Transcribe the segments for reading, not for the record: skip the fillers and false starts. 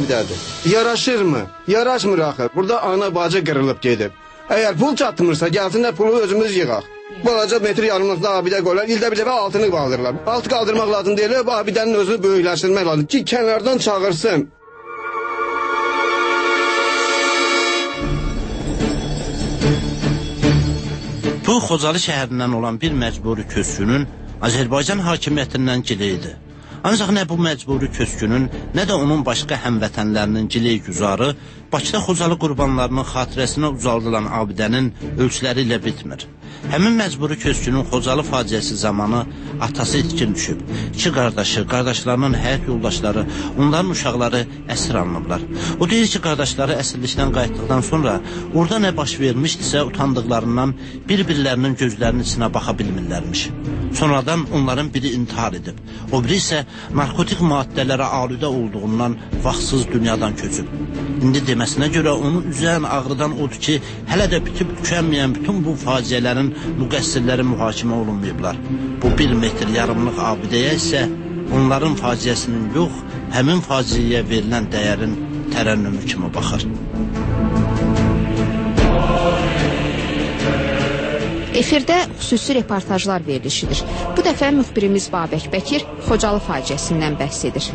abidədir. Yaraşırmı? Yaraşmır axı. Burada ana bacı qırılıb gedib. Əgər pul çatmırsa, gəlsinlər pulu özümüz yığaq. Balaca metr yarımlıqda abidə qoyurlar, ildə bir dəfə altını qaldırırlar. Altı qaldırmaq lazım deyil, abidənin özünü böyükləşdirmək lazım ki, kənardan çağırsın. Bu, Xocalı şəhərindən olan bir məcburi köçkünün Azərbaycan hakimiyyətindən gileyidir. Ancaq nə bu məcburi köçkünün, nə də onun başqa həmvətənlərinin giley güzarı Bakıda Xocalı qurbanlarının xatirəsinə ucaldılan abidənin ölçüləri ilə bitmir. Həmin məcburi köçkünün Xocalı faciəsi zamanı atası itkin düşüb. İki qardaşı, qardaşlarının həyat yoldaşları, onların uşaqları əsir alınıblar. O deyir ki, qardaşları əsirlikdən qayıtdıqdan sonra orada nə baş vermişdisə utandıqlarından bir-birlərinin gözlərinin içinə baxa bilmirlərmiş. Sonradan onların biri intihar edib. O biri isə narkotik maddələrə aludə olduğundan vaxtsız dünyadan köçüb. İndi deməsinə görə onu üzən, ağrıdan odur ki, hələ də bitib tükənməyən bütün bu faciələrin müqəssirləri mühakimə olunmayıblar. Bu 1 metr yarımlıq abidəyə isə onların faciəsinin yox, həmin faciəyə verilən dəyərin tərənnümü kimi baxır. Efirdə xüsusi reportajlar verilişidir. Bu dəfə müxbirimiz Babək Bəkir Xocalı faciəsindən bəhs edir.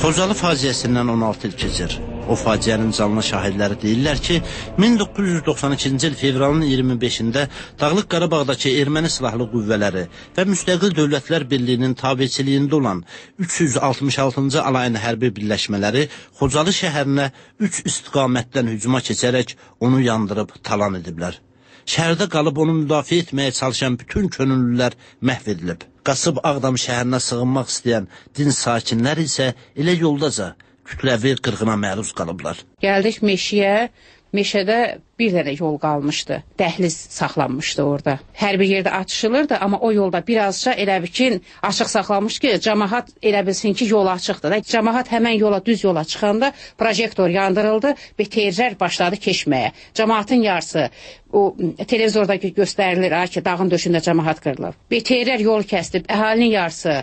Xocalı faciəsindən 16 il keçir. O faciənin canlı şahidləri deyirlər ki, 1992-ci il fevralın 25-də Dağlıq Qarabağdakı erməni silahlı qüvvələri və Müstəqil Dövlətlər Birliyinin tabeçiliyində olan 366-cı alayın hərbi birləşmələri Xocalı şəhərinə 3 istiqamətdən hücuma keçərək onu yandırıb talan ediblər. Şəhərdə qalıb onu müdafiə etməyə çalışan bütün könüllülər məhv edilib. Qasıb Ağdam şəhərinə sığınmaq istəyən din sakinlər isə elə yoldaca kütləvi qırğına məruz qalıblar. Gəldik meşəyə, meşədə bir dənə yol qalmışdı. Dəhliz saxlanmışdı orada. Hər bir yerdə atışılırdı, amma o yolda birazca elə bil ki, açıq saxlanmış ki, camaat elə bilsin ki, yol açıqdır da. Camaat həmən yola, düz yola çıxanda projektor yandırıldı, BTR-lər başladı keçməyə. Camaatın yarısı o televizorda göstərilir ki, dağın döşündə camaat qırılıb. BTR-lər yol kəsdi, əhalinin yarısı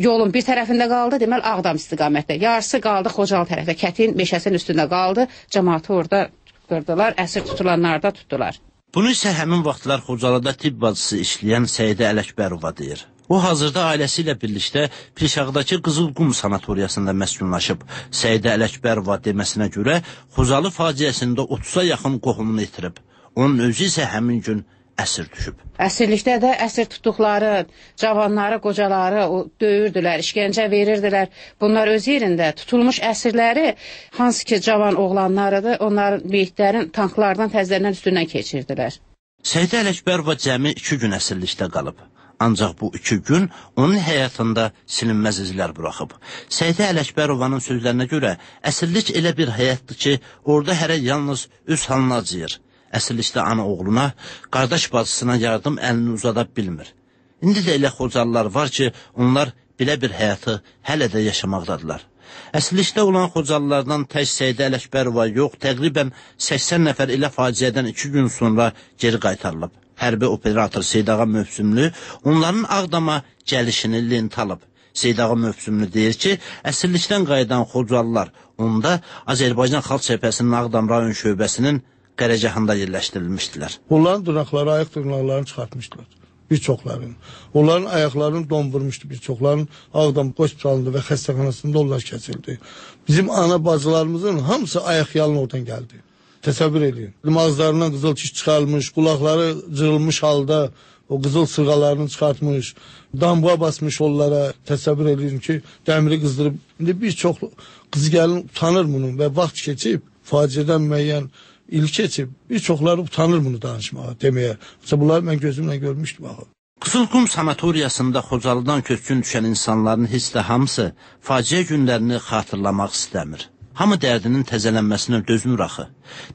yolun bir tərəfində qaldı, deməli Ağdam istiqamətdə. Yarısı qaldı Xocalı tərəfdə, Kətin meşəsinin üstündə qaldı. Camaatı orada qırdılar, əsir tutulanlar da tutdular. Bunu isə həmin vaxtlar Xocalıda tibb bacısı işləyən Səidə Ələkbərova deyir. O, hazırda ailəsi ilə birlikdə Pirşağdakı Qızılqum sanatoriyasında məskunlaşıb. Səidə Ələkbərova deməsinə görə Xocalı faciəsində 30-a yaxın qohumunu itirib. Onun özü isə həmin gün əsir düşüb. Əsirlikdə də əsir tutduqları cavanları, qocaları döyürdülər, işgəncə verirdilər. Bunlar öz yerində tutulmuş əsirləri, hansı ki cavan oğlanlarıdır, onların meyitlərin tanklardan, təzədən üstündən keçirdilər. Səidə Ələkbərova cəmi 2 gün əsirlikdə qalıb. Ancaq bu 2 gün onun həyatında silinməz izlər buraxıb. Səidə Ələkbərovanın sözlərinə görə əsirlik elə bir həyatdır ki, orada hərə yalnız öz halına acıyır. Əsirlikdə ana oğluna, qardaş bacısına yardım əlini uzada bilmir. İndi də elə Xocalılar var ki, onlar belə bir həyatı hələ də yaşamaqdadırlar. Əsirlikdə olan Xocalılardan tək Səidə Ələkbərova yox, təqribən 80 nəfər elə faciədən 2 gün sonra geri qaytarılıb. Hərbi operator Seydağa Mövsümlü onların Ağdama gəlişini lentə alıb. Seydağa Mövsümlü deyir ki, əsirlikdən qayıdan Xocalılar onda Azərbaycan Xalq Cəbhəsinin Ağdam rayon şöbəsinin qərargahında yerləşdirilmişdilər. Onların dırnaqları, ayaq dırnaqlarını çıxartmışdılar. Bir çoxlarının. Onların ayaqlarını don vurmuşdu. Bir çoxlarının Ağdam hospitalında və xəstəxanasında onlar kəsildi. Bizim ana bacılarımızın hamısı ayaq yalın oradan gəldi. Təsəvvür edin. Ağızlarından qızıl çiş çıxarılmış, qulaqları cırılmış halda o qızıl sırğalarını çıxartmış, damğa basmış onlara. Təsəvvür edin ki, dəmiri qızdırıb. İndi bir çox qız gəlin utanır bunun və vaxt keçib, faciədən müəyyən il keçib, bir çoxları utanır bunu danışmağa, deməyə. Mesela bunları mən gözümlə görmüşdüm axı. Qızılqum sanatoriyasında Xocalıdan köçkün düşən insanların heç də hamısı faciə günlərini xatırlamaq istəmir. Hamı dərdinin təzələnməsinə dözmür axı.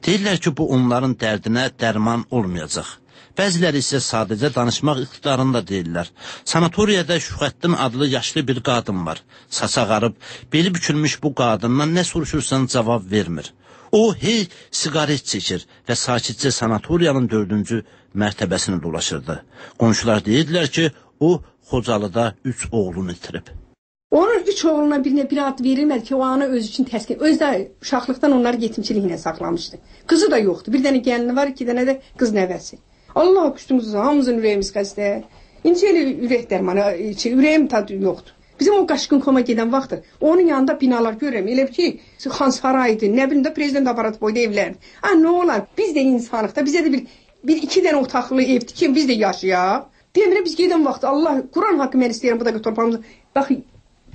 Deyirlər ki, bu onların dərdinə dərman olmayacaq. Bəziləri isə sadəcə danışmaq iqtidarında deyirlər. Sanatoriyada Şüxəddin adlı yaşlı bir qadın var. Saç ağarıb, beli bükülmüş bu qadından nə soruşursan cavab vermir. O, hey, siqaret çəkir və sakitcə sanatoriyanın 4-cü mərtəbəsini dolaşırdı. Qonşular deyirdilər ki, o, Xocalıda 3 oğlunu itirib. Onun 3 oğluna birinə bir ad verilmədi ki, o ana öz üçün təskin. Özü də uşaqlıqdan onları yetimçiliklə saxlamışdı. Qızı da yoxdur. Bir dənə gəlini var, 2 dənə də qız nəvəsi. Allah püştümüz, hamımızın ürəyimiz xəstə. İndi elə ürək dərmanı, ürəyim tadı yoxdur. Bizim o qaçqın koma gedən vaxtı onun yanında binalar görürəm. Elə ki, xan saraydı, nə bilim də prezident aparatı boyda evlərdir. Ha, nə olar? Biz də insanıq da, bizə də bir iki dənə otaqlı ev tikin, biz də yaşayaq. Demirəm, biz gedən vaxtı Allah, Quran haqqı mən istəyirəm bu dəqiqə torpağımızı. Bax,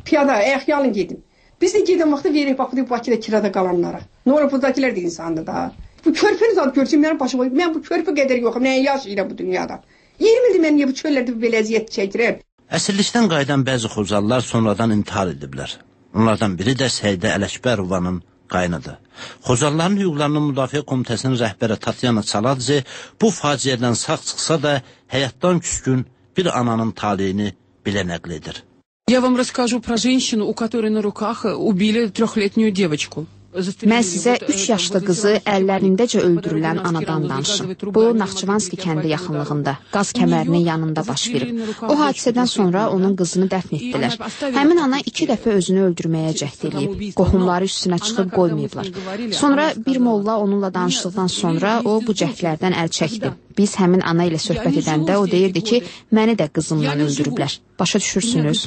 piyada, ayaq yalın gedim. Biz də gedən vaxtı verək, bax, bu Bakıda kirada qalanlara. Nə olar, buradakilər də insandır da. Bu körpünü zad görsün, mənim başım qoyub. Mən bu körpü qədər yoxum, nəyə yaşayıram bu dünyada? 20 ildir mən niyə bu çöllərdə belə əziyyət çəkirəm? Əsirlikdən qayıdan bəzi Xocalılar sonradan intihar ediblər. Onlardan biri də Səidə Ələkbərovanın qayınıdır. Xocalıların hüquqlarının müdafiə komitəsinin rəhbəri Tatyana Çaladze bu faciədən sağ çıxsa da həyatdan küskün bir ananın taleyini belə nəql edir. Я вам расскажу про женщину, у которой на руках убили трехлетнюю девочку. Mən sizə 3 yaşlı qızı əllərindəcə öldürülən anadan danışım. Bu, Naxçıvanski kəndi yaxınlığında, qaz kəmərinin yanında baş verib. O hadisədən sonra onun qızını dəfn etdilər. Həmin ana 2 dəfə özünü öldürməyə cəhd eləyib. Qohumları üstünə çıxıb qoymayıblar. Sonra bir molla onunla danışdıqdan sonra o bu cəhdlərdən əl çəkdi. Biz həmin ana ilə söhbət edəndə o deyirdi ki, məni də qızımla öldürüblər. Başa düşürsünüz?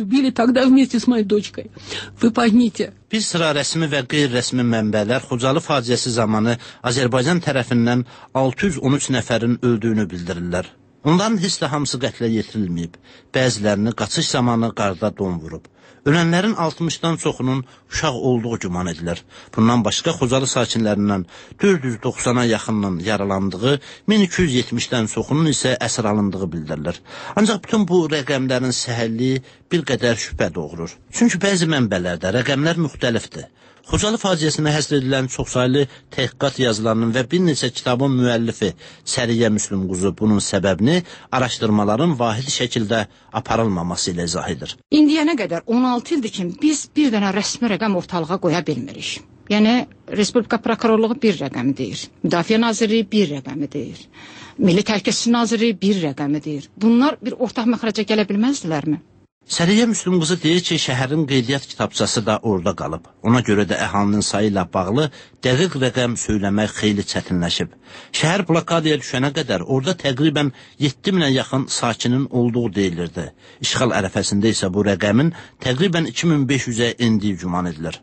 Bir sıra rəsmi və qeyri-rəsmi mənbələr Xocalı faciəsi zamanı Azərbaycan tərəfindən 613 nəfərin öldüyünü bildirirlər. Onların heç də hamısı qətlə yetirilməyib. Bəzilərini qaçış zamanı qarda don vurub. Ölənlərin 60-dan çoxunun uşaq olduğu güman edilir. Bundan başqa Xocalı sakinlərindən 490-a yaxınının yaralandığı, 1270-dən çoxunun isə əsir alındığı bildirilir. Ancaq bütün bu rəqəmlərin səhərliyi bir qədər şübhə doğurur. Çünki bəzi mənbələrdə rəqəmlər müxtəlifdir. Xocalı faciəsinə həsr edilən çoxsaylı təhqiqat yazılarının və bir neçə kitabın müəllifi Səriyyə Müslümquzu bunun səbəbini araşdırmaların vahid şəkildə aparılmaması ilə izah edir. İndiyənə qədər 16 ildir ki, biz bir dənə rəsmi rəqəm ortalığa qoya bilmirik. Yəni, Respublika Prokurorluğu bir rəqəmi deyir, Müdafiə Nazirliyi bir rəqəmi deyir, Milli Təhlükəsizlik Nazirliyi bir rəqəmi deyir. Bunlar bir ortaq məxrəcə gələ bilməzdilərmi? Səriyyə Müslümqızı deyir ki, şəhərin qeydiyyat kitabçası da orada qalıb. Ona görə də əhalinin sayı ilə bağlı dəqiq rəqəm söyləmək xeyli çətinləşib. Şəhər blokadaya düşənə qədər orada təqribən 7000-ə yaxın sakinin olduğu deyilirdi. İşğal ərəfəsində isə bu rəqəmin təqribən 2500-ə endiyi güman edilir.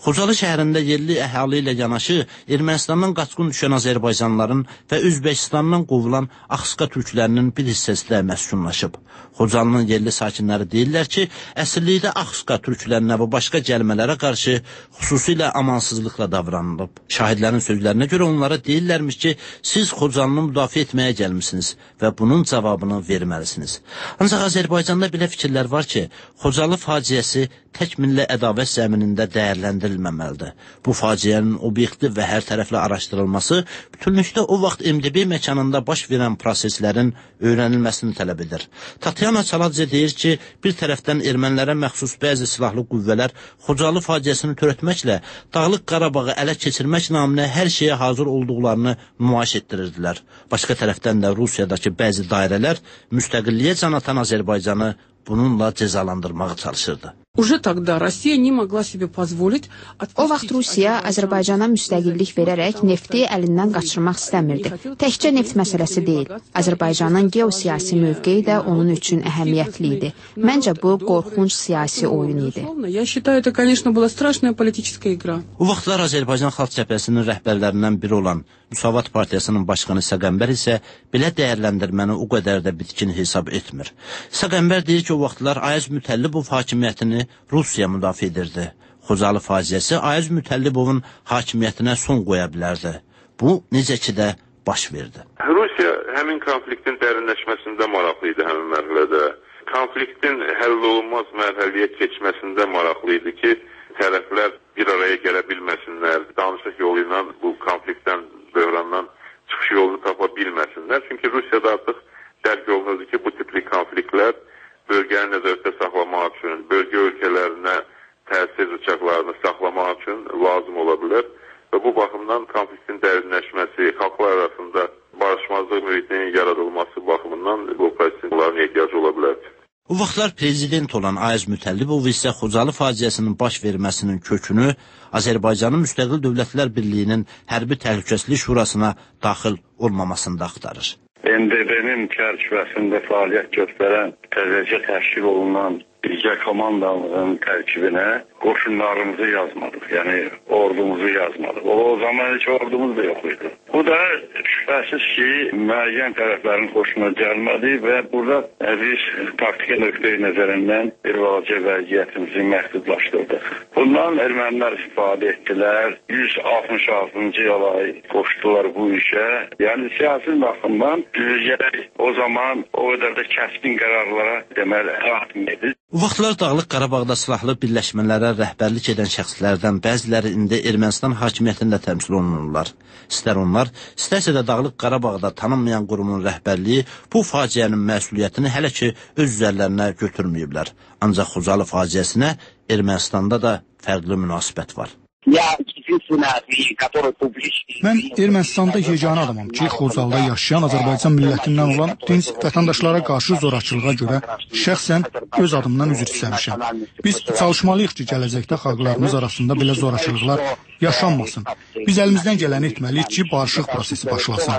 Xocalı şəhərində yerli əhali ilə yanaşı Ermənistandan qaçqın düşən Azərbaycanlıların və Özbəkistandan qovulan Axska türklərinin bir hissəsi də məskunlaşıb. Xocalının yerli sakinləri deyirlər ki, əsirlikdə Axska türklərinə və başqa gəlmələrə qarşı xüsusilə amansızlıqla davranılıb. Şahidlərin sözlərinə görə onlara deyirlərmiş ki, siz Xocalını müdafiə etməyə gəlmisiniz və bunun cavabını verməlisiniz. Ancaq Azərbaycanda belə fikirlər var ki, Xocalı faciəsi tək milli ədavət zəminində dəyərləndirilməməlidir. Bu faciənin obyektiv və hər tərəfli araşdırılması bütünlükdə o vaxt MDB məkanında baş verən proseslərin öyrənilməsini tələb edir. Tatyana Çaladze deyir ki, bir tərəfdən ermənilərə məxsus bəzi silahlı qüvvələr Xocalı faciəsini törətməklə Dağlıq Qarabağı ələ keçirmək naminə hər şeyə hazır olduqlarını nümayiş etdirirdilər. Başqa tərəfdən də Rusiyadakı bəzi dairələr müstəqilliyə can atan Azərbaycanı bununla cəzalandırmağa çalışırdı. Уже тогда Россия не могла себе позволить. O vaxt Rusiya Azərbaycana müstəqillik verərək nefti əlindən qaçırmaq istəmirdi. Təkcə neft məsələsi deyil. Azərbaycanın geosiyasi mövqeyi də onun üçün əhəmiyyətli idi. Məncə bu qorxunc siyasi oyun idi. Я считаю, это, конечно, была страшная политическая игра. O vaxtlar Azərbaycan Xalq Cəbhəsinin rəhbərlərindən biri olan Müsavat Partiyasının başqanı İsa Qəmbər isə belə dəyərləndirməni o qədər də bitkin hesab etmir. İsa Qəmbər deyir ki, o vaxtlar Ayaz Mütəllibov hakimiyyətini Rusiya müdafiə edirdi. Xocalı faciəsi Ayaz Mütəllibovun hakimiyyətinə son qoya bilərdi. Bu, necə ki də baş verdi. Rusiya həmin konfliktin dərinləşməsində maraqlı idi həmin mərhələdə. Konfliktin həll olunmaz mərhələyə keçməsində maraqlı idi ki, tərəflər bir araya gələ bilməsinlər, danışıq yolu ilə bu konfliktdən, böhrandan çıxış yolunu tapa bilməsinlər. Çünki Rusiyada artıq dərk olunurdu ki, bu tipli konfliktlər bölgəni nəzarətdə saxlamaq üçün, bölgə ölkələrinə təsir rıçaqlarını saxlamaq üçün lazım ola bilər. Və bu baxımdan konfliktin dərinləşməsi, xalqlar arasında barışmazlıq mühitinin yaradılması baxımından bu prosesin onların ehtiyacı ola bilərdi. O vaxtlar prezident olan Ayaz Mütəllibov isə Xocalı faciəsinin baş verməsinin kökünü Azərbaycanın Müstəqil Dövlətlər Birliyinin Hərbi Təhlükəsizlik Şurasına daxil olmamasında axtarır. MDB-nin çərçivəsində fəaliyyət göstərən təzəcə təşkil olunan birgə komandanlığın tərkibinə qoşunlarımızı yazmadıq, yəni ordumuzu yazmadıq. O zaman heç ordumuz da yox idi. Bu da şübhəsiz ki, müəyyən tərəflərin xoşuna gəlmədi və burada biz taktiki nöqteyi nəzərindən bir balaca vəziyyətimizi məhdudlaşdırdıq. Bundan ermənilər istifadə etdilər, 166-cı yalayı qoşdular bu işə. Yəni siyasi baxımdan biz gərək o zaman o qədər də kəskin qərarlara deməli atmaydı. O vaxtlar Dağlıq Qarabağda silahlı birləşmələrə rəhbərlik edən şəxslərdən bəziləri indi Ermənistan hakimiyyətində təmsil olunurlar. İstər onlar, istərsə də Dağlıq Qarabağda tanınmayan qurumun rəhbərliyi bu faciənin məsuliyyətini hələ ki öz üzərlərinə götürməyiblər. Ancaq Xocalı faciəsinə Ermənistanda da fərqli münasibət var. Mən Ermənistanda yeganə adamam ki, Xocalıda yaşayan Azərbaycan millətindən olan dinc vətəndaşlara qarşı zorakılığa görə şəxsən öz adımdan üzr istəmişəm. Biz çalışmalıyıq ki, gələcəkdə xalqlarımız arasında belə zorakılıqlar yaşanmasın. Biz əlimizdən gələni etməliyik ki, barışıq prosesi başlasın.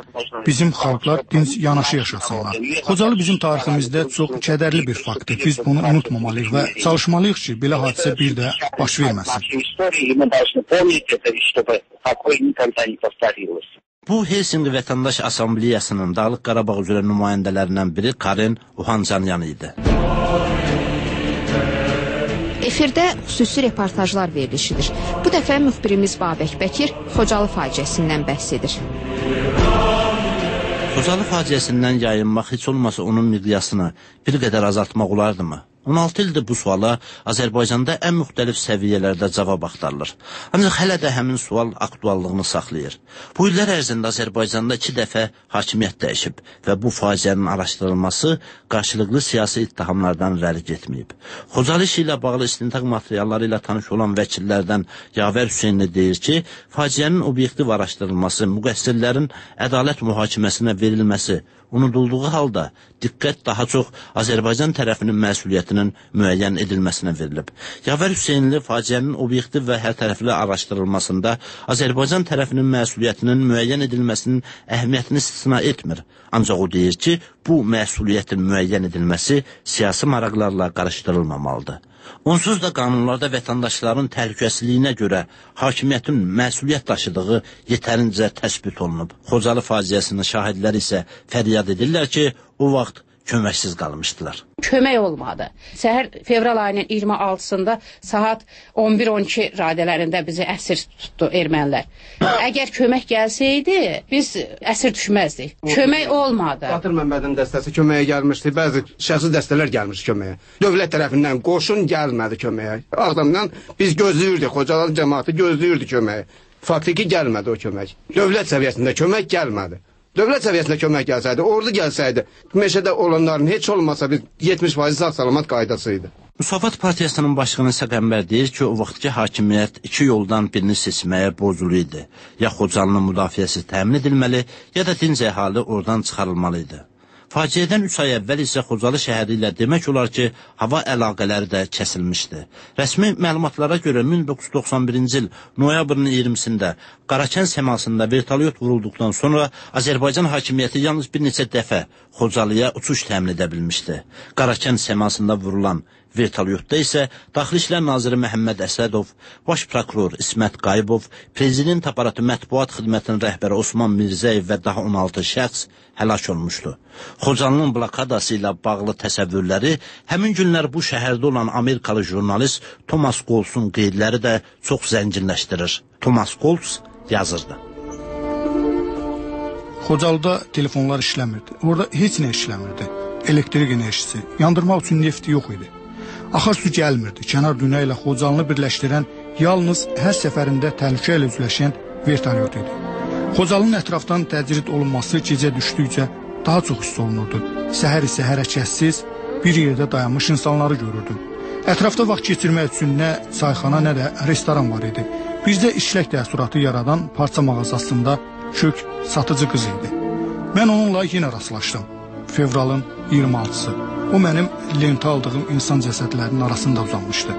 Bizim xalqlar dinc yanaşı yaşasınlar. Xocalı bizim tariximizdə çox kədərli bir faktdır. Biz bunu unutmamalıyıq və çalışmalıyıq ki, belə hadisə bir də baş verməsin. Bu, Helsinki Vətəndaş Assambleyasının Dağlıq Qarabağ üzrə nümayəndələrindən biri Karen Ohancanyan idi. Efirdə xüsusi reportajlar verilişidir. Bu dəfə müxbirimiz Babək Bəkir Xocalı faciəsindən bəhs edir. Xocalı faciəsindən yayınmaq heç olmasa onun miqyasını bir qədər azaltmaq olardımı? 16 ildir bu suala Azərbaycanda ən müxtəlif səviyyələrdə cavab axtarılır. Ancaq hələ də həmin sual aktuallığını saxlayır. Bu illər ərzində Azərbaycanda 2 dəfə hakimiyyət dəyişib və bu faciənin araşdırılması qarşılıqlı siyasi ittihamlardan irəli getməyib. Xocalı işi ilə bağlı istintaq materialları ilə tanış olan vəkillərdən Yavər Hüseynli deyir ki, faciənin obyektiv araşdırılması, müqəssirlərin ədalət mühakiməsinə verilməsi unudulduğu halda diqqət daha çox Azərbaycan tərəfinin məsuliyyətinin müəyyən edilməsinə verilib. Yavər Hüseynli faciənin obyektiv və hərtərəfli araşdırılmasında Azərbaycan tərəfinin məsuliyyətinin müəyyən edilməsinin əhəmiyyətini istisna etmir. Ancaq o deyir ki, bu məsuliyyətin müəyyən edilməsi siyasi maraqlarla qarışdırılmamalıdır. Onsuz da qanunlarda vətəndaşların təhlükəsizliyinə görə hakimiyyətin məsuliyyət daşıdığı yetərincə təsbit olunub. Xocalı faciəsinin şahidləri isə fəryad edirlər ki, o vaxt köməksiz qalmışdılar. Kömək olmadı. Səhər fevral ayının 26-sında saat 11-12 radələrində bizi əsir tutdu ermənilər. Əgər kömək gəlsəydi, biz əsir düşməzdik. Kömək olmadı. Qatır Məmmədin dəstəsi köməyə gəlmişdi, bəzi şəxsi dəstələr gəlmişdi köməyə. Dövlət tərəfindən qoşun gəlmədi köməyə. Ağdamdan biz gözləyirdik, Xocalı cəmaatı gözləyirdi köməyə. Faktiki gəlmədi o kömək. Dövlət səviyyəsində kömək gəlmədi. Dövlət səviyyəsində kömək gəlsəydi, ordu gəlsəydi, meşədə olanların heç olmasa bir 70% sağ-salamat qaydası idi. Müsavat Partiyasının başqanı İsa Qəmbər deyir ki, o vaxtki hakimiyyət iki yoldan birini seçməyə borclu idi. Ya Xocalının müdafiəsi təmin edilməli, ya da dinc əhali oradan çıxarılmalı idi. Faciədən 3 ay əvvəl isə Xocalı şəhəri ilə demək olar ki, hava əlaqələri də kəsilmişdi. Rəsmi məlumatlara görə 1991-ci il noyabrın 20-sində Qarakənd səmasında vertolyot vurulduqdan sonra Azərbaycan hakimiyyəti yalnız bir neçə dəfə Xocalıya uçuş təmin edə bilmişdi. Qarakənd səmasında vurulan vertolyotda isə Daxili İşlər Naziri Məhəmməd Əsədov, Baş Prokuror İsmət Qayıbov, Prezident Aparatı Mətbuat Xidmətinin rəhbəri Osman Mirzəyev və daha 16 şəxs həlak olmuşdu. Xocalının blokadası ilə bağlı təsəvvürləri həmin günlər bu şəhərdə olan Amerikalı jurnalist Thomas Goltzun qeydləri də çox zənginləşdirir. Thomas Goltz yazırdı. Xocalıda telefonlar işləmirdi. Orada heç nə işləmirdi. Elektrik enerjisi, yandırmaq üçün neft yox idi. Axar su gəlmirdi. Kənar dünya ilə Xocalını birləşdirən yalnız hər səfərində təhlükə ilə üzləşən vertolyot idi. Xocalının ətrafdan təcrid olunması gecə düşdükcə daha çox hiss olunurdu. Səhər isə hərəkətsiz bir yerdə dayanmış insanları görürdüm. Ətrafda vaxt keçirmək üçün nə çayxana, nə də restoran var idi. Bizdə işlək təəssüratı yaradan parça mağazasında kök satıcı qız idi. Mən onunla yenə rastlaşdım. Fevralın 26-sı. O mənim lentə aldığım insan cəsədlərinin arasında uzanmışdı.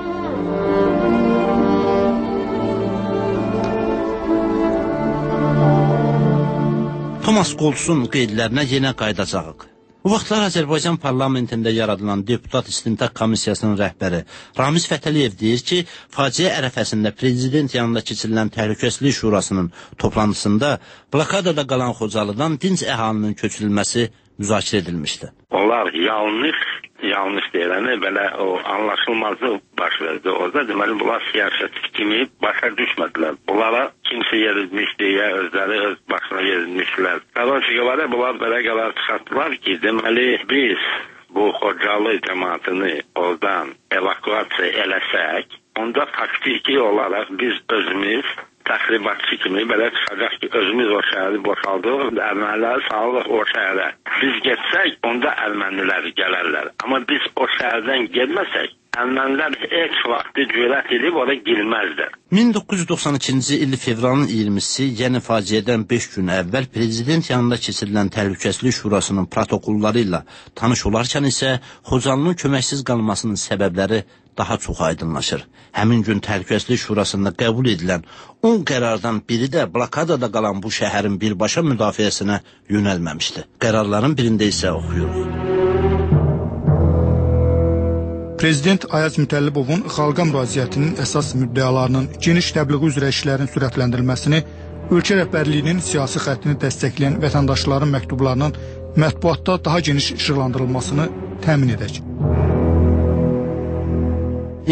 Thomas Goltzun qeydlərinə yenə qayıdacağıq. Bu vaxtlar Azərbaycan parlamentində yaradılan deputat istintaq komissiyasının rəhbəri Ramiz Fətəliyev deyir ki, faciə ərəfəsində prezident yanında keçirilən Təhlükəsizlik Şurasının toplantısında blokadada qalan Xocalıdan dinc əhalinin köçürülməsi müzakirə edilmişdi. Onlar yanlış deyiləni belə o anlaşılmazlıq baş verdi orada. Deməli, bunlar siyasətçi kimi başa düşmədilər. Bunlara kimsə yeritmiş deyə özləri öz başına yeritmişlər. Qarşı görə bunlar belə qərar çıxartdılar ki, deməli biz bu Xocalı cəmaatını oradan evakuasiya eləsək, onda faktiki olaraq biz özümüz təxribatçı kimi belə çıxacaq ki, özümüz o şəhəri boşaldırıq, erməniləri salırıq o şəhərə. Biz getsək, onda ermənilər gələrlər. Amma biz o şəhərdən getməsək, ermənilər heç vaxtı cürət edib ora girməzlər. 1992-ci il fevralın 20-si, yəni faciədən 5 gün əvvəl prezident yanında keçirilən Təhlükəsizlik Şurasının protokolları ilə tanış olarkən isə Xocalının köməksiz qalmasının səbəbləri daha çox aydınlaşır. Həmin gün Təhlükəsizlik Şurasında qəbul edilən 10 qərardan biri də blokadada qalan bu şəhərin birbaşa müdafiəsinə yönəlməmişdi. Qərarların birində isə oxuyuruq. Prezident Ayaz Mütəllibovun xalqa müraciətinin əsas müddəalarının geniş təbliği üzrə işlərin sürətləndirilməsini, ölkə rəhbərliyinin siyasi xəttini dəstəkləyən vətəndaşların məktublarının mətbuatda daha geniş işıqlandırılmasını təmin edək.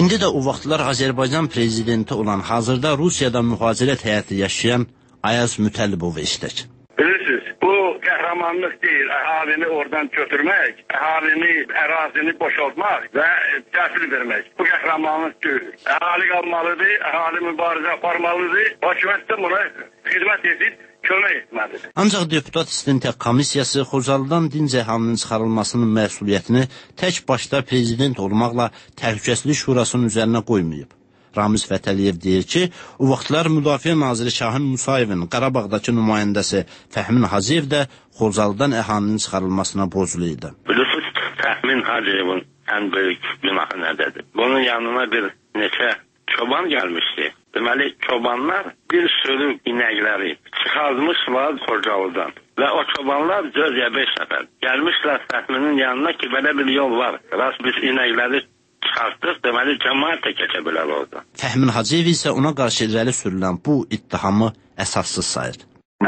İndi də o vaxtlar Azərbaycan prezidenti olan, hazırda Rusiyada mühacirət həyatı yaşayan Ayaz Mütəllibovu eşidək. Bilirsiniz, bu qəhrəmanlıq deyil, əhalini oradan götürmək, əhalini, ərazini boşaltmaq və təhvil vermək. Bu qəhrəmanlıq deyil. Əhali qalmalıdır, əhali mübarizə aparmalıdır, hökumət də buna xidmət edib, kömək etməlidir. Ancaq deputat istintaq komissiyası Xocalıdan dinc əhalinin çıxarılmasının məsuliyyətini tək başda prezident olmaqla Təhlükəsizlik Şurasının üzərinə qoymayıb. Ramiz Fətəliyev deyir ki, o vaxtlar Müdafiə Naziri Şahin Musayevin Qarabağdakı nümayəndəsi Fəhmin Hacıyev də Xocalıdan əhalinin çıxarılmasına borclu idi. Bilirsiniz, Fəhmin Hacıyevin ən böyük günahı nədədir? Bunun yanına bir neçə çoban gəlmişdi. Deməli, çobanlar bir sürü inəkləri çıxartmışlar Xocalıdan. Və o çobanlar 4 ya 5 nəfər gəlmişlər Fəhminin yanına ki, belə bir yol var. Rast biz inəkləri çıxartdıq, deməli, cəmaət də keçə bilər orada. Fəhmin Hacıyev isə ona qarşı irəli sürülən bu ittihamı əsassız sayır.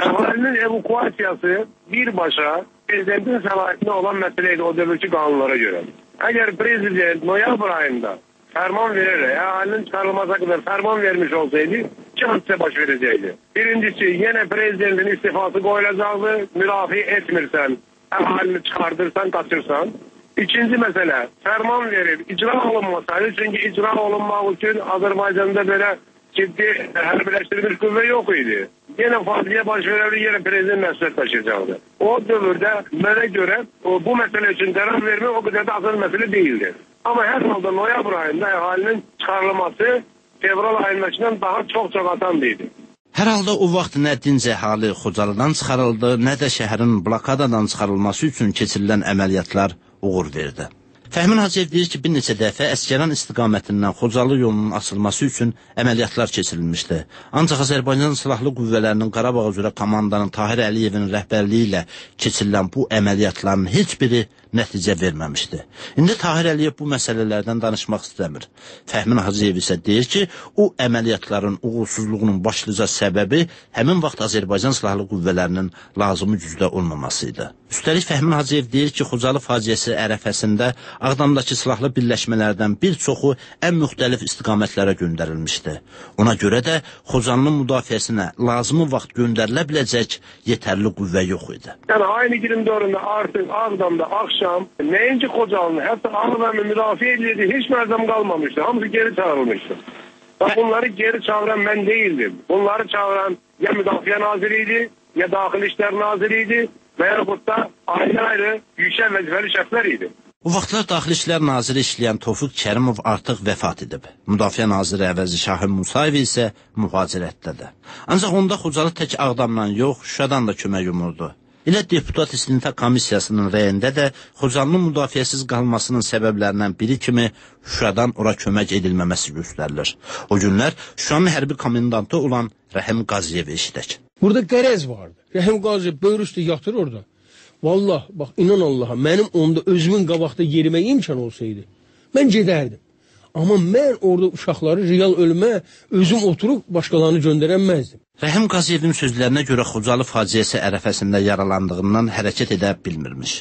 Əhalinin evakuasiyası birbaşa prezidentin səlahiyyətində olan məsələ idi o dövrki qanunlara görə. Əgər prezident noyabr ayında fərman verərək, əhalinin çıxarılmasına qədər fərman vermiş olsaydı, iki hadisə baş verəcəkdi. Birincisi, yenə prezidentin istifası qoyulacaqdı, müdafiə etmirsən, əhalini çıxardırsan, qaçırsan. İkinci məsələ, fərman verib, icra olunmasaydı, çünki icra olunmaq üçün Azərbaycanda belə ciddi hərbiləşdirilmiş qüvvə yox idi. Yenə faciə baş verərdi, yenə prezident məsuliyyət daşıyacaqdı. O dövrdə mənə görə bu məsələ üçün qərar vermək o qədər də asan məsələ deyildi. Amma hər halda noyabr ayında əhalinin çıxarılması fevral ayındakından daha çox-çox asan idi. Hər halda o vaxt nə dinc əhali Xocalıdan çıxarıldı, nə də şəhərin blokadadan çıxarılması üçün keçirilən əməliyyatlar uğur verdi. Fəhmin Hacıyev deyir ki, bir neçə dəfə Əsgəran istiqamətindən Xocalı yolunun açılması üçün əməliyyatlar keçirilmişdi. Ancaq Azərbaycan Silahlı Qüvvələrinin Qarabağ üzrə komandanı Tahir Əliyevin rəhbərliyi ilə keçirilən bu əməliyyatların heç biri nəticə verməmişdi. İndi Tahir Əliyev bu məsələlərdən danışmaq istəmir. Fəhmin Hacıyev isə deyir ki, o əməliyyatların uğursuzluğunun başlıca səbəbi həmin vaxt Azərbaycan Silahlı Qüvvələrinin lazımi gücdə olmaması idi. Üstəlik Fəhmin Hacıyev deyir ki, Xocalı faciəsi ərəfəsində Ağdamdakı silahlı birləşmələrdən bir çoxu ən müxtəlif istiqamətlərə göndərilmişdi. Ona görə də Xocalının müdafiəsinə lazımi vaxt göndərilə biləcək yetərli qüvvə yox idi. Yəni ayın 24-də artıq Ağdamda axşam nəinki Xocalının, hətta Ağdamı müdafiə edildi, heç məzəm qalmamışdı. Hamısı geri çağırılmışdı. Və bunları geri çağıran mən değildim. Bunları çağıran ya Müdafiə Naziri idi, ya Daxili İşlər Naziri idi və yaxud da ayrı-ayrı yüksək vəzifəli şəxslər idi. O vaxtlar Daxili İşlər Naziri işləyən Tofiq Kərimov artıq vəfat edib. Müdafiə Naziri əvəzi Şahin Musayev isə mühacirətdədir. Ancaq onda Xocalı tək Ağdamdan yox, Şuşadan da kömək umurdu. Elə deputat istintaq komissiyasının rəyində də Xocalının müdafiəsiz qalmasının səbəblərindən biri kimi Şuşadan ora kömək edilməməsi göstərilir. O günlər Şuşanın hərbi komendantı olan Rəhim Qaziyev eşidək. Burada qərəz vardı. Rəhim Qaziyev böyür üstə yatır orada. Vallah, bax, inan Allaha, mənim onda özümün qabaqda yerimə imkan olsaydı, mən gedərdim. Amma mən orada uşaqları real ölümə özüm oturub başqalarını göndərəməzdim. Rəhim Qaziyevin sözlərinə görə Xocalı faciəsi ərəfəsində yaralandığından hərəkət edə bilmirmiş.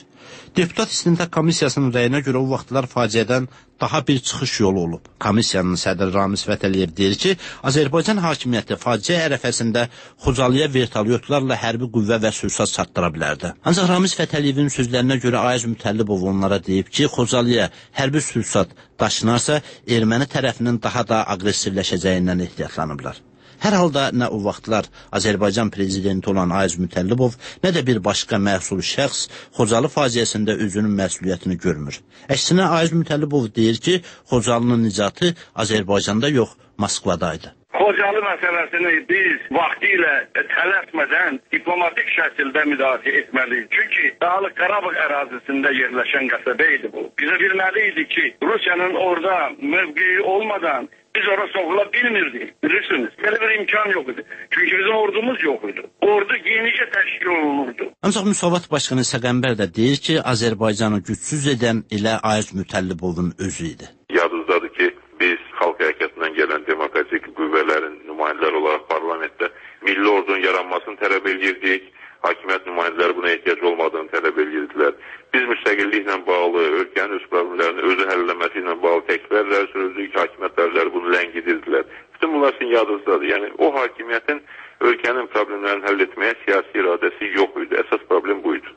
Deputat istintaq komissiyasının rəyinə görə o vaxtlar faciədən daha bir çıxış yolu olub. Komissiyanın sədri Ramiz Fətəliyev deyir ki, Azərbaycan hakimiyyəti faciə ərəfəsində Xocalıya vertolyotlarla hərbi qüvvə və sursat çatdıra bilərdi. Ancaq Ramiz Fətəliyevin sözlərinə görə Ayaz Mütəllibov onlara deyib ki, Xocalıya hərbi sursat daşınarsa, erməni tərəfinin daha da aqressivləşəcəyindən ehtiyatlanıblar. Hər halda nə o vaxtlar Azərbaycan prezidenti olan Ayaz Mütəllibov, nə də bir başqa məsul şəxs Xocalı faciəsində özünün məsuliyyətini görmür. Əksinə Ayaz Mütəllibov deyir ki, Xocalının nicatı Azərbaycanda yox, Moskvadaydı. Xocalı məsələsini biz vaxtilə tələsmədən diplomatik şəkildə müdafiə etməliyik. Çünki Dağlıq Qarabağ ərazisində yerləşən qəsəbə idi bu. Bizə bilməli idi ki, Rusiyanın orada mövqeyi olmadan biz ora soxula bilmirdik, bilirsiniz. Belə bir imkan yox idi. Çünki bizim ordumuz yox idi. Ordu yenicə təşkil olunurdu. Ancaq Müsavat Başqanı Səqənbər də deyir ki, Azərbaycanı gücsüz edən elə Ayaz Mütəllibovun özü idi. Yadınızdadır ki, biz xalq hərəkatından gələn demokratik qüvvələrin nümayəndələri olaraq parlamentdə milli ordunun yaranmasını tələb edirdik. Hakimiyyət nümayəndələri buna ehtiyac olmadığını tələb edirdilər. Biz müstəqilliklə bağlı, ölkənin öz problemlərini özü həll eləməsi ilə bağlı təkliflər sürürdük, hakimiyyət dəvləri bunu ləngidirdilər. Bütün bunlar sizin yadınızdadır. Yəni o hakimiyyətin ölkənin problemlərini həll etməyə siyasi iradəsi yox idi. Əsas problem bu idi.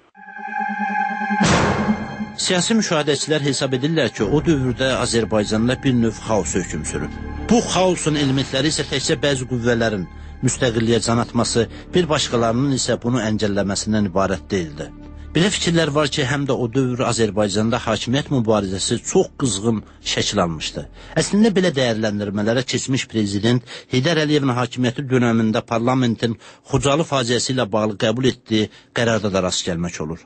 Siyasi müşahidəçilər hesab edirlər ki, o dövrdə Azərbaycanda bir növ xaos hökm sürüb. Bu xaosun elementləri isə təkcə bəzi qüvvələrin müstəqilliyə can atması, bir başqalarının isə bunu əngəlləməsindən ibarət deyildi. Belə fikirlər var ki, həm də o dövr Azərbaycanda hakimiyyət mübarizəsi çox qızğın şəkil almışdı. Əslində belə dəyərləndirmələrə keçmiş prezident Heydər Əliyevin hakimiyyəti dönəmində parlamentin Xocalı faciəsi ilə bağlı qəbul etdiyi qərarda da rast gəlmək olur.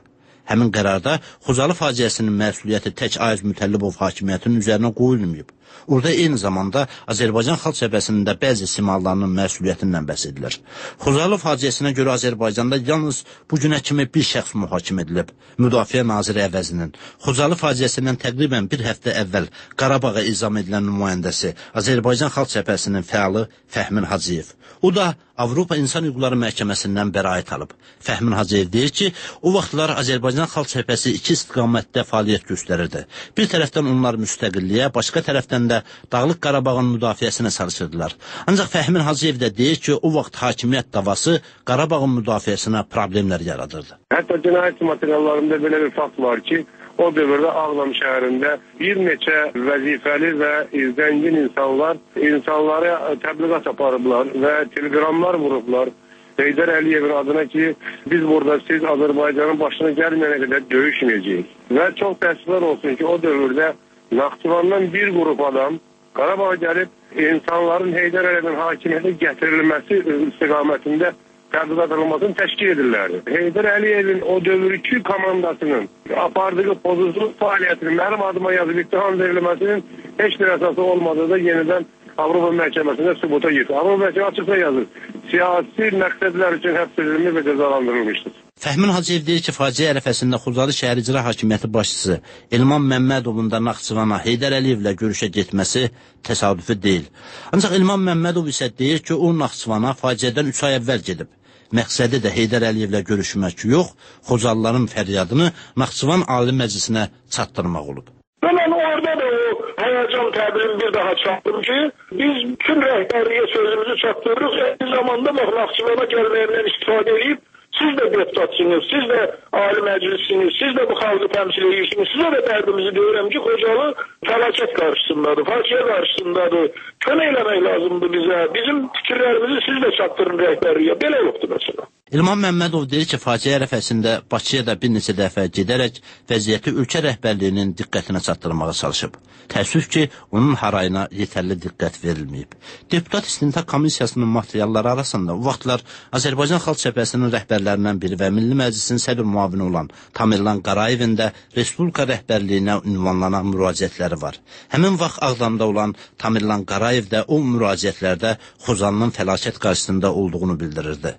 Həmin qərarda Xocalı faciəsinin məsuliyyəti tək Ayaz Mütəllibov hakimiyyətinin üzərinə qoyulmayıb. Orada eyni zamanda Azərbaycan Xalq Cəbhəsinin də bəzi simalarının məsuliyyətindən bəhs edilir. Xocalı faciəsinə görə Azərbaycanda yalnız bu günə kimi bir şəxs mühakimə edilib. Müdafiə naziri əvəzinin Xocalı faciəsindən təqribən bir həftə əvvəl Qarabağa ezam edilən nümayəndəsi Azərbaycan Xalq Cəbhəsinin fəalı Fəhmin Hacıyev. O da Avropa İnsan Hüquqları Məhkəməsindən bəraət alıb. Fəhmin Hacıyev deyir ki, o vaxtlar Azərbaycan Xalq Cəbhəsi iki istiqamətdə fəaliyyət göstərirdi. Bir tərəfdən onlar müstəqilliyə, başqa tərəfdən də Dağlıq Qarabağın müdafiəsinə çalışırdılar. Ancaq Fəhmin Hacıyev də deyir ki, o vaxt hakimiyyət davası Qarabağın müdafiəsinə problemlər yaradırdı. Hətta cinayət materiallarında belə bir fakt var ki, o dövrdə Ağdam şəhərində bir neçə vəzifəli və zəngin insanlar insanlara təbliğat aparıblar və telegramlar vurublar. Heydər Əliyevin adına ki, biz burada siz Azərbaycanın başına gəlməyənə qədər döyüşməyəcəyik. Və çox təəssüflər olsun ki, o dövrdə Naxçıvandan bir qrup adam Qarabağa gəlib insanların Heydər Əliyevin hakimiyyətə gətirilməsi istiqamətində təbliğat olmasını təşkil edirlərdi. Heydər Əliyevin o dövrkü komandasının apardığı pozuculuk fəaliyyətinin mənim adıma yazıb ittiham verilməsinin heç bir əsası olmadığı da yenidən Avropa Məhkəməsində sübuta getir. Avropa Məhkəməsi açıqca yazır. Siyasi məqsədlər üçün həbs edilmiş və cəzalandırılmışdır. Fəhmin Hacıyev deyir ki, faciə ərəfəsində Xocalı şəhər icra hakimiyyəti başçısı Elman Məmmədovun da Naxçıvana Heydər Əliyevlə görüşə getməsi təsadüfi deyil. Ancaq Elman Məmmədov isə deyir ki, o Naxçıvana faciədən 3 ay əvvəl gedib. Məqsədi də Heydər Əliyevlə görüşmək yox, Xocalıların fəryadını Naxçıvan Ali Məclisinə çatdırmaq olub. Və mən orada da o həyəcan təbirini bir daha çatdım ki, biz bütün rəhbərliyə sözümüzü çatdırırıq, eyni zamanda Naxçıvana gəlməyimdən istifadə edib, siz də deputatsınız, siz də Ali Məclissiniz, siz də bu xalqı təmsil edirsiniz, sizə də dərdimizi deyirəm ki, Xocalı fəlakət qarşısındadır, faciə qarşısındadır, kömək eləmək lazımdır bizə, bizim fikirlərimizi siz də çatdırın rəhbərliyə, belə yoxdur məsələ. Elman Məmmədov deyir ki, faciə ərəfəsində Bakıya da bir neçə dəfə gedərək vəziyyəti ölkə rəhbərliyinin diqqətinə çatdırmağa çalışıb. Təəssüf ki, onun harayına yetərli diqqət verilməyib. Deputat İstintaq Komissiyasının materialları arasında o vaxtlar Azərbaycan Xalq Cəbhəsinin rəhbərlərindən biri və Milli Məclisin sədr müavini olan Tamerlan Qarayevin də Respublika rəhbərliyinə ünvanlanan müraciətləri var. Həmin vaxt Ağdamda olan Tamerlan Qarayev də o müraciətlərdə Xocalının fəlakət qarşısında olduğunu bildirirdi.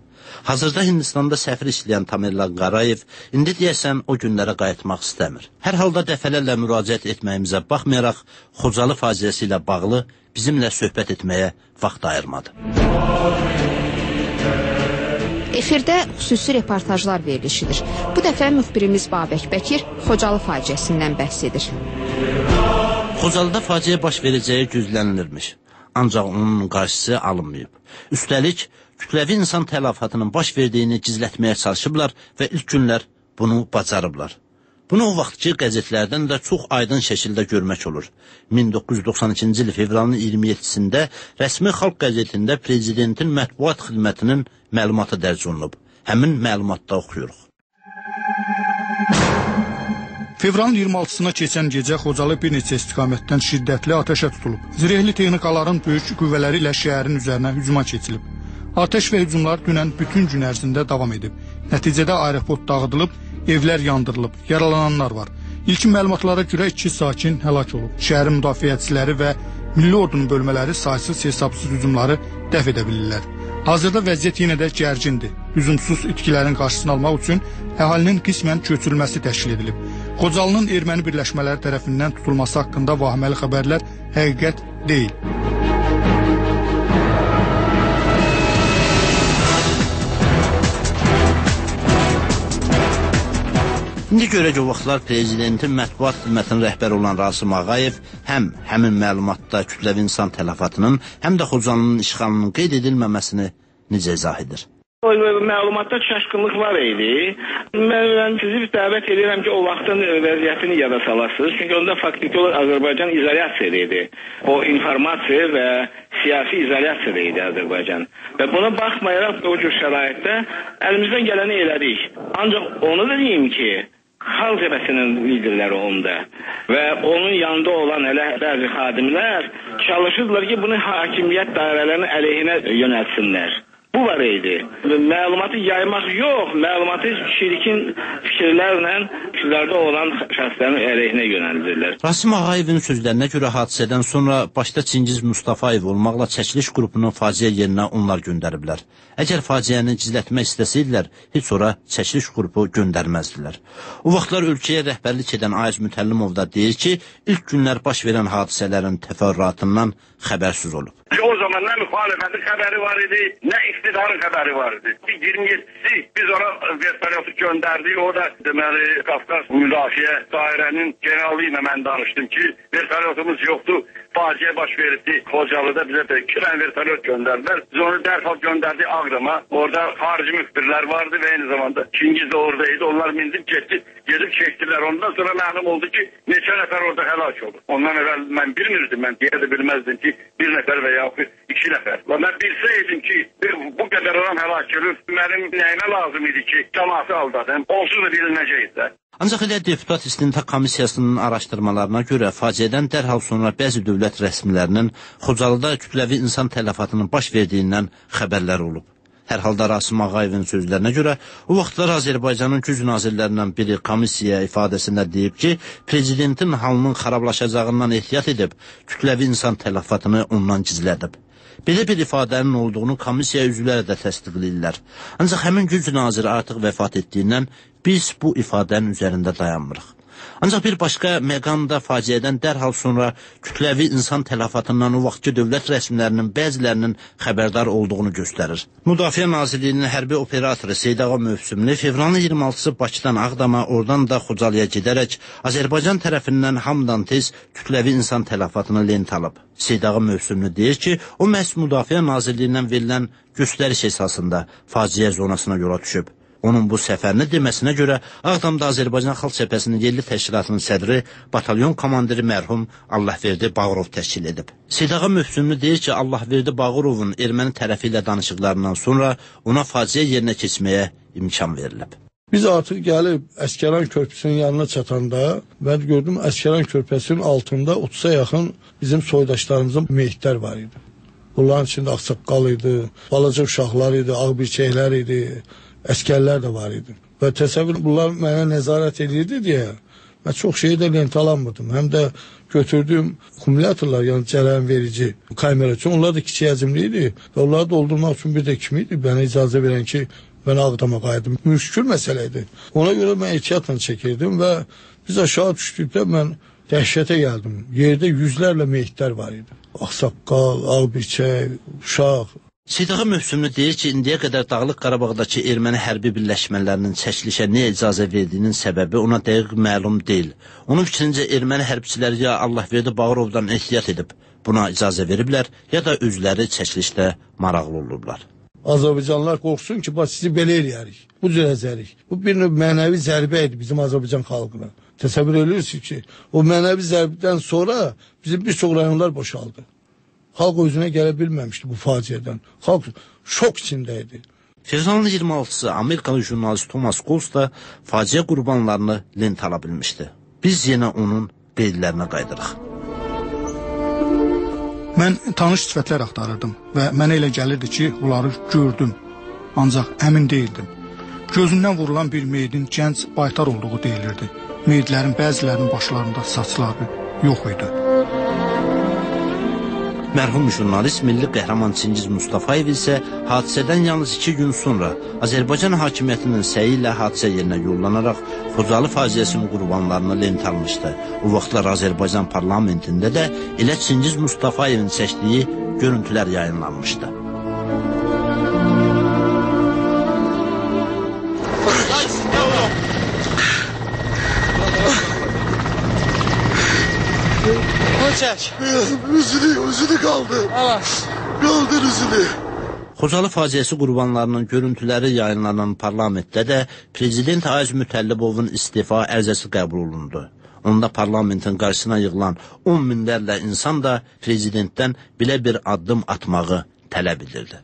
Hazırda Hindistanda səfir işləyən Tamerlan Qarayev indi deyəsən o günlərə qayıtmaq istəmir. Hər halda dəfələrlə müraciət etməyimizə baxmayaraq Xocalı faciəsi ilə bağlı bizimlə söhbət etməyə vaxt ayırmadı. Efirdə xüsusi reportajlar verilişidir. Bu dəfə müxbirimiz Babək Bəkir Xocalı faciəsindən bəhs edir. Xocalıda faciə baş verəcəyi gözlənilirmiş. Ancaq onun qarşısı alınmayıb. Üstəlik, kütləvi insan tələfatının baş verdiyini gizlətməyə çalışıblar və ilk günlər bunu bacarıblar. Bunu o vaxtki qəzetlərdən də çox aydın şəkildə görmək olur. 1992-ci il fevralın 27-sində rəsmi Xalq qəzetində prezidentin mətbuat xidmətinin məlumatı dərc olunub. Həmin məlumatda oxuyuruq. Fevralın 26-sına keçən gecə Xocalı bir neçə istiqamətdən şiddətli atəşə tutulub. Zirehli texnikaların böyük qüvvələri ilə şəhərin üzərinə hücuma keçilib. Atəş və hücumlar dünən bütün gün ərzində davam edib. Nəticədə aeroport dağıdılıb, evlər yandırılıb, yaralananlar var. İlkin məlumatlara görə 2 sakin həlak olub. Şəhərin müdafiəçiləri və Milli Ordunun bölmələri saysız hesabsız hücumları dəf edə bilirlər. Hazırda vəziyyət yenə də gərgindir. Hücumsuz itkilərin qarşısını almaq üçün əhalinin qismən köçürülməsi təşkil edilib. Xocalının erməni birləşmələri tərəfindən tutulması haqqında vahiməli xəbərlər həqiqət deyil. İndi görək o vaxtlar prezidentin mətbuat xidmətinin rəhbəri olan Rasim Ağayev həm həmin məlumatda kütləvi insan tələfatının, həm də Xocalının işğalının qeyd edilməməsini necə izah edir? O məlumatda çaşqınlıq var idi. Mən sizi dəvət edirəm ki, o vaxtın vəziyyətini yada salasınız. Çünki onda faktiki olaraq Azərbaycan izolyasiyada idi. O informasiya və siyasi izolyasiyada idi Azərbaycan. Və buna baxmayaraq o cür şəraitdə əlimizdən gələni elədik. Ancaq onu da deyim ki, Xalq Cəbhəsinin liderləri onda və onun yanında olan elə bəzi xadimlər çalışırdılar ki, bunu hakimiyyət dairələrinin əleyhinə yönəltsinlər. Bu var idi. Məlumatı yaymaq yox, məlumatı çirkin fikirlərlə iqtidarda olan şəxslərin əleyhinə yönəldirlər. Rasim Ağayevin sözlərinə görə hadisədən sonra başda Çingiz Mustafayev olmaqla çəkiliş qrupunun faciə yerinə onlar göndəriblər. Əgər faciəni gizlətmək istəsəydilər, heç ora çəkiliş qrupu göndərməzdilər. O vaxtlar ölkəyə rəhbərlik edən Ayaz Mütəllimov da deyir ki, ilk günlər baş verən hadisələrin təfərrüatından xəbərsiz olub. O zaman nə müxalifətin xəbəri var idi, nə iqtidarın xəbəri var idi. 27-si biz ora vertolyotu göndərdik. O da deməli Qafqaz Müdafiə Dairənin generalı ilə mən danışdım ki, vertolyotumuz yoxdur. Faciə baş veribdi. Xocalıda bizə də 2 dənə vertolyot göndərdilər. Biz onu dərhal göndərdik Ağdama. Orada xarici müxbirlər vardı və eyni zamanda Çingiz də orada idi. Onlar mindib getdi, gedib çəkdilər. Ondan sonra məlum oldu ki, neçə nəfər orada həlak oldu. Ondan əvvəl mən bilmirdim, mən deyə də bilməzdim ki, bir nəfər və yaxud 2 nəfər. Və mən bilsəydim ki, bu qədər adam həlak olur, mənim nəyimə lazım idi ki, cəmaatı aldadım. Onsuz da bilinəcəkdi də. Ancaq elə Deputat İstintaq Komissiyasının araşdırmalarına görə faciədən dərhal sonra bəzi dövlət rəsmilərinin Xocalıda kütləvi insan tələfatının baş verdiyindən xəbərlər olub. Hər halda Rasim Ağayevin sözlərinə görə o vaxtlar Azərbaycanın güc nazirlərindən biri komissiya ifadəsində deyib ki, prezidentin halının xarablaşacağından ehtiyat edib, kütləvi insan tələfatını ondan gizlədib. Belə bir ifadənin olduğunu komissiya üzvləri də təsdiqləyirlər. Ancaq həmin güc naziri artıq vəfat etdiyindən biz bu ifadənin üzərində dayanmırıq. Ancaq bir başqa məqam da faciədən dərhal sonra kütləvi insan tələfatından o vaxtki dövlət rəsmilərinin bəzilərinin xəbərdar olduğunu göstərir. Müdafiə Nazirliyinin hərbi operatoru Seydağa Mövsümlü fevralın 26-sı Bakıdan Ağdama, oradan da Xocalıya gedərək Azərbaycan tərəfindən hamıdan tez kütləvi insan tələfatını lent alıb. Seydağa Mövsümlü deyir ki, o məhz Müdafiə Nazirliyindən verilən göstəriş esasında faciə zonasına yola düşüb. Onun bu səfərini deməsinə görə Ağdamda Azərbaycan Xalq Cəbhəsinin yerli təşkilatının sədri, batalyon komandiri mərhum Allahverdi Bağırov təşkil edib. Seydağa Möhsünlü deyir ki, Allahverdi Bağırovun erməni tərəfi ilə danışıqlarından sonra ona faciə yerinə keçməyə imkan verilib. Biz artıq gəlib Əsgəran körpüsünün yanına çatanda mən gördüm Əsgəran körpüsünün altında 30-a yaxın bizim soydaşlarımızın meyitlər var idi. Bunların içində ağsaqqal idi, balaca uşaqlar idi, ağ birçəklər idi, əskərlər də var idi. Və təsəvvür bunlar mənə nəzarət edirdi deyə mən çox şeyi də lentə alamırdım. Həm də götürdüyüm akumulyatorlar, yəni cərəyan verici kamera üçün, onlar da kiçik həcmli idi və onları doldurmaq üçün bir də kim idi mənə icazə verən ki, mən Ağdama qayıdım. Müşkül məsələ idi. Ona görə mən ehtiyatla çəkirdim və biz aşağı düşdükdə mən dəhşətə gəldim. Yerdə yüzlərlə meyitlər var idi. Ağsaqqal, ağ birçək, uşaq. Seydağa Möhsünlü deyir ki, indiyə qədər Dağlıq Qarabağdakı erməni hərbi birləşmələrinin çəkilişə niyə icazə verdiyinin səbəbi ona dəqiq məlum deyil. Onun fikrincə erməni hərbçiləri ya Allahverdi Bağırovdan ehtiyat edib buna icazə veriblər, ya da özləri çəkilişdə maraqlı olublar. Azərbaycanlılar qorxsun ki, bax sizi belə eləyərik, bu cür əzərik. Bu bir növ mənəvi zərbə idi bizim Azərbaycan xalqına. Təsəvvür edirsiniz ki, o mənəvi zərbədən sonra bizim bir çox rayonlar boşaldı. Xalq özünə gələ bilməmişdi bu faciədən. Xalq şok içində idi. Fevralın 26-sı Amerikalı jurnalist Thomas Goltz da faciə qurbanlarını lentə ala bilmişdi. Biz yenə onun qeydlərinə qayıdırıq. Mən tanış sifətlər axtarırdım və mənə elə gəlirdi ki, onları gördüm. Ancaq əmin deyildim. Gözündən vurulan bir meyidin gənc baytar olduğu deyilirdi. Meyidlərin bəzilərinin başlarında saçları yox idi. Mərhum jurnalist milli qəhrəman Çingiz Mustafayev isə hadisədən yalnız 2 gün sonra Azərbaycan hakimiyyətinin səyi ilə hadisə yerinə yollanaraq Xocalı faciəsinin qurbanlarını lentə almışdı. O vaxtlar Azərbaycan parlamentində də elə Çingiz Mustafayevin çəkdiyi görüntülər yayınlanmışdı. Üzünü kaldı. Kaldır üzünü. Xocalı faciəsi qurbanlarının görüntüləri yayınlanan parlamentdə də Prezident Ayaz Mütəllibovun istifa ərizəsi qəbul olundu. Onda parlamentin qarşısına yığılan 10 minlərlə insan da prezidentdən belə bir addım atmağı tələb edirdi.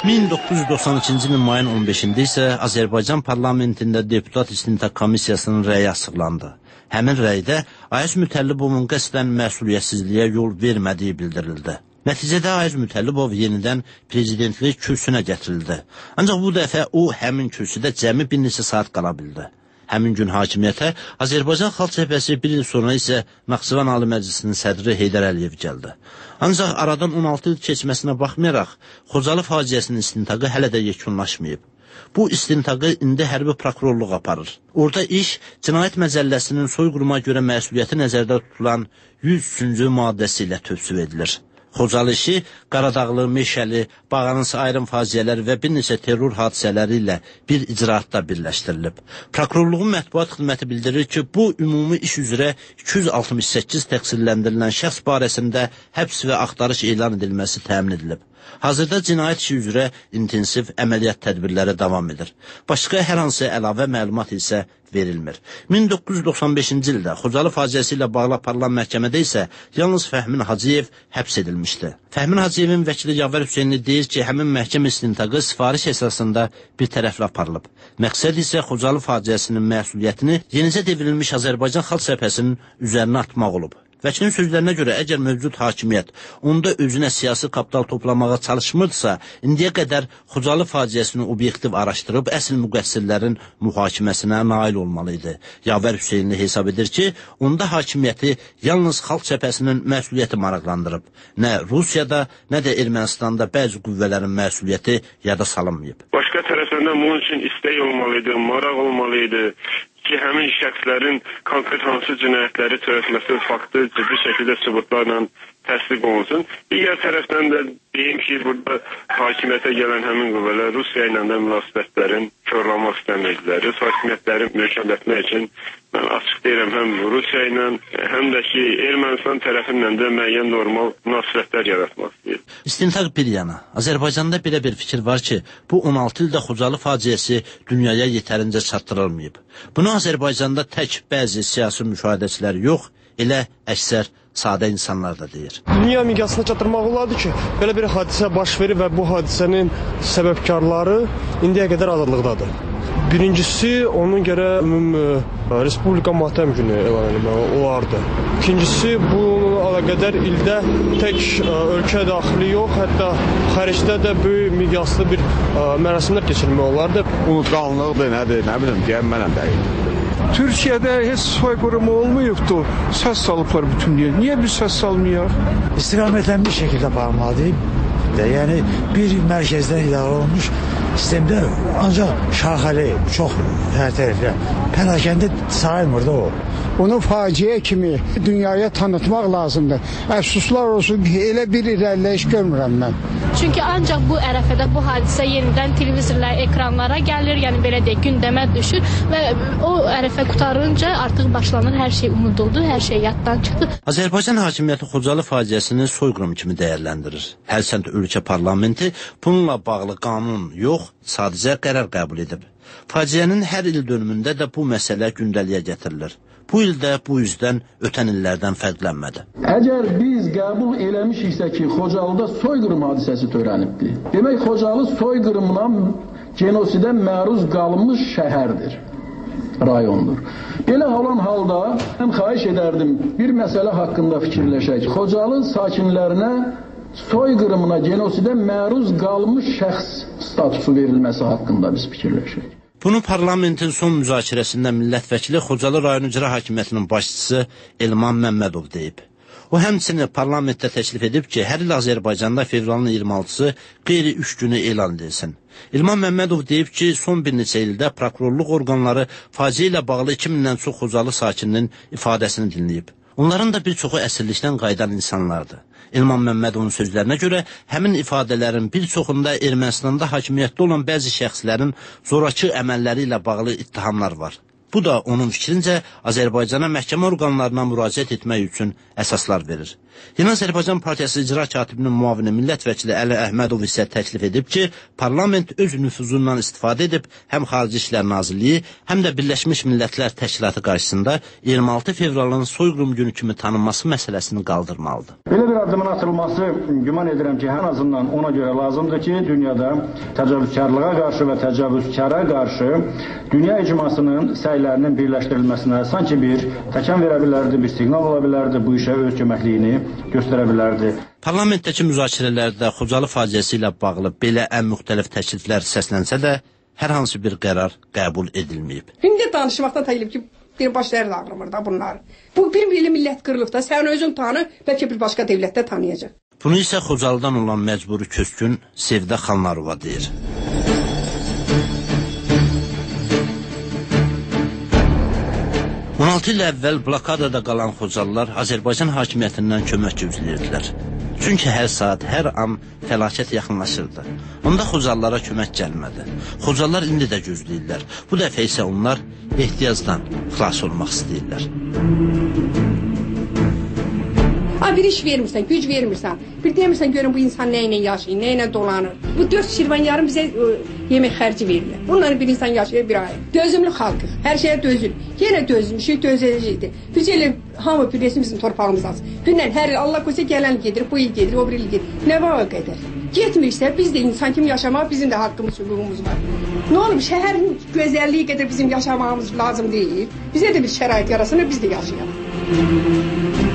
1992-ci ilin mayın 15-də isə Azərbaycan parlamentində deputat istintaq komissiyasının rəyi açıqlandı. Həmin rəydə Ayaz Mütəllibovun qəsdən məsuliyyətsizliyə yol vermədiyi bildirildi. Nəticədə Ayaz Mütəllibov yenidən prezidentlik kürsünə gətirildi. Ancaq bu dəfə o həmin kürsüdə cəmi bir neçə saat qala bildi. Həmin gün hakimiyyətə Azərbaycan Xalq Cəbhəsi, bir il sonra isə Naxçıvan Ali Məclisinin sədri Heydər Əliyev gəldi. Ancaq aradan 16 il keçməsinə baxmayaraq, Xocalı faciəsinin istintaqı hələ də yekunlaşmayıb. Bu istintaqı indi hərbi prokurorluq aparır. Orada iş Cinayət Məcəlləsinin soyqırıma görə məsuliyyəti nəzərdə tutulan 103-cü maddəsi ilə tövsif edilir. Xocalı işi Qaradağlı, Meşəli, Bağanız ayrım faciələri və bir neçə terror hadisələri ilə bir icraatda birləşdirilib. Prokurorluğun mətbuat xidməti bildirir ki, bu ümumi iş üzrə 268 təqsirləndirilən şəxs barəsində həbs və axtarış elan edilməsi təmin edilib. Hazırda cinayət işi üzrə intensiv əməliyyat tədbirləri davam edir. Başqa hər hansı əlavə məlumat isə verilmir. 1995-ci ildə Xocalı faciəsi ilə bağlı aparılan məhkəmədə isə yalnız Fəhmin Hacıyev həbs edilmişdi. Fəhmin Hacıyevin vəkili Yavər Hüseynli deyir ki, həmin məhkəmə istintaqı sifariş əsasında bir tərəfli aparılıb. Məqsəd isə Xocalı faciəsinin məsuliyyətini yenicə devrilmiş Azərbaycan Xalq Cəbhəsinin üzərinə atmaq olub. Vəkilin sözlərinə görə, əgər mövcud hakimiyyət onda özünə siyasi kapital toplamağa çalışmırdısa, indiyə qədər Xocalı faciəsini obyektiv araşdırıb əsl müqəssirlərin mühakiməsinə nail olmalı idi. Yavər Hüseynli hesab edir ki, onda hakimiyyəti yalnız Xalq Cəbhəsinin məsuliyyəti maraqlandırıb. Nə Rusiyada, nə də Ermənistanda bəzi qüvvələrin məsuliyyəti yada salınmayıb. Başqa tərəfdən də bunun üçün istək olmalı idi, maraq olmalı idi ki, həmin şəxslərin konkret hansı cinayətləri törətməsi faktı ciddi şəkildə sübutlarla təsdiq olunsun. Digər tərəfdən də Deyim ki, burada hakimiyyətə gələn həmin qüvvələr Rusiya ilə də münasibətlərin korlamaq istəmirdilər. Rus hakimiyyətləri möhkəmlətmək üçün mən açıq deyirəm, həm Rusiya ilə, həm də ki, Ermənistan tərəfindən də müəyyən normal münasibətlər yaratmaq istəyir. İstintaq bir yana, Azərbaycanda belə bir fikir var ki, bu 16 ildə Xocalı faciəsi dünyaya yetərincə çatdırılmayıb. Bunu Azərbaycanda tək bəzi siyasi müşahidəçilər yox, elə əksər sadə insanlar da deyir. Dünya miqyasına çatdırmaq olardı ki, belə bir hadisə baş verir və bu hadisənin səbəbkarları indiyə qədər azadlıqdadır. Birincisi, onun görə ümumi Respublika matəm günü elan edilməli olardı. İkincisi, bununla əlaqədar ildə tək ölkə daxili yox, hətta xaricdə də böyük miqyaslı bir mərasimlər keçirmək olardı. Unutqanlıqdır, nədir, nə bilim, deyən mənəm deyil. Türkiyədə heç soyqırımı olmayıbdır. Səs salıblar bütün dünya. Niyə biz səs salmayaq? İstiqamətlənmiş şəkildə aparmalıyım. Yəni bir mərkəzdən idarə olunmuş sistemdə ancaq şaxəli, çox hər tərəflə pərakəndə sayılmırdı o. Onu faciə kimi dünyaya tanıtmaq lazımdır. Əfsuslar olsun ki, elə bir irəliləyiş görmürəm mən. Çünki ancaq bu ərəfədə bu hadisə yenidən televizorlar ekranlara gəlir, yəni belə deyək, gündəmə düşür və o ərəfə qurtarınca artıq başlanır, hər şey unuduldu, hər şey yaddan çıxdı. Azərbaycan hakimiyyəti Xocalı faciəsini soyqırım kimi dəyərləndirir. Hərçənd ölkə parlamenti bununla bağlı qanun yox, sadəcə qərar qəbul edib. Faciənin hər il dönümündə də bu məsələ gündəliyə gətirilir. Bu il də bu üzdən ötən illərdən fərqlənmədi. Əgər biz qəbul eləmişiksə ki, Xocalıda soyqırım hadisəsi törənibdir. Demək, Xocalı soyqırımına, genosidə məruz qalmış şəhərdir, rayondur. Belə olan halda mən xahiş edərdim, bir məsələ haqqında fikirləşək. Xocalı sakinlərinə soyqırımına, genosidə məruz qalmış şəxs statusu verilməsi haqqında biz fikirləşək. Bunu parlamentin son müzakirəsində millət vəkili Xocalı rayon icra hakimiyyətinin başçısı Elman Məmmədov deyib. O həmçinin parlamentdə təklif edib ki, hər il Azərbaycanda fevralın 26-sı qeyri-iş günü elan edilsin. Elman Məmmədov deyib ki, son bir neçə ildə prokurorluq orqanları faciə ilə bağlı 2000-dən çox Xocalı sakininin ifadəsini dinləyib. Onların da bir çoxu əsirlikdən qayıdan insanlardır. Elman Məmmədovun sözlərinə görə həmin ifadələrin bir çoxunda Ermənistanda hakimiyyətdə olan bəzi şəxslərin zorakı əməlləri ilə bağlı ittihamlar var. Bu da onun fikrincə Azərbaycana məhkəmə orqanlarına müraciət etmək üçün əsaslar verir. Yeni Azərbaycan Partiyası İcra Katibinin müavini millət vəkili Əli Əhmədov isə təklif edib ki, parlament öz nüfuzundan istifadə edib həm Xarici İşlər Nazirliyi, həm də Birləşmiş Millətlər Təşkilatı qarşısında 26 fevralın soyqırım günü kimi tanınması məsələsini qaldırmalıdır. Belə bir addımın atılması güman edirəm ki, ən azından ona görə lazımdır ki, dünyada təcavüzkarlığa qarşı və təcavüzkara qarşı dünya icmasının səylərinin birləşdirilməsinə sanki bir təkan verə bilərdi, bir siqnal ola bilərdi, bu işə öz köməkliyini göstərə bilərdi. Parlamentdəki müzakirələrdə Xocalı faciəsi ilə bağlı belə ən müxtəlif təkliflər səslənsə də, hər hansı bir qərar qəbul edilməyib. İndi danışmaqdan təklif ki, bir başları da ağrımır da bunlar. Bu bir milli millət qırılıb da, sən özün tanı, bəlkə bir başqa dövlətdə tanıyacaq. Bunu isə Xocalıdan olan məcburi köçkün Sevdə Xanlarova deyir. 16 il əvvəl blokadada qalan Xocalılar Azərbaycan hakimiyyətindən kömək gözləyirdilər. Çünki hər saat, hər an fəlakət yaxınlaşırdı. Onda Xocalılara kömək gəlmədi. Xocalılar indi də gözləyirlər. Bu dəfə isə onlar ehtiyacdan xilas olmaq istəyirlər. Bir iş vermirsən, güc vermirsən. Bir demirsən, görün bu insan nə ilə yaşayır, nə ilə dolanır. Bu 4 şirvan yarım bizə yemək xərci verilir. Bunları bir insan yaşayır bir ay. Dözümlü xalqıq, hər şeyə dözür. Yenə dözmüşük, dözəcəkdir. Biz elə hamı bilirsin bizim torpağımız az. Gündən hər il Allah qoysa gələn gedir, bu il gedir, o bir il gedir. Nə var o qədər? Getmirsə biz də insan kimi yaşamaq, bizim də haqqımız, hüququmuz var. Nə olub, şəhərin gözəlliyi qədər bizim yaşamağımız lazım deyil. Bizə də bir şərait yarasın, biz də yaşayalım.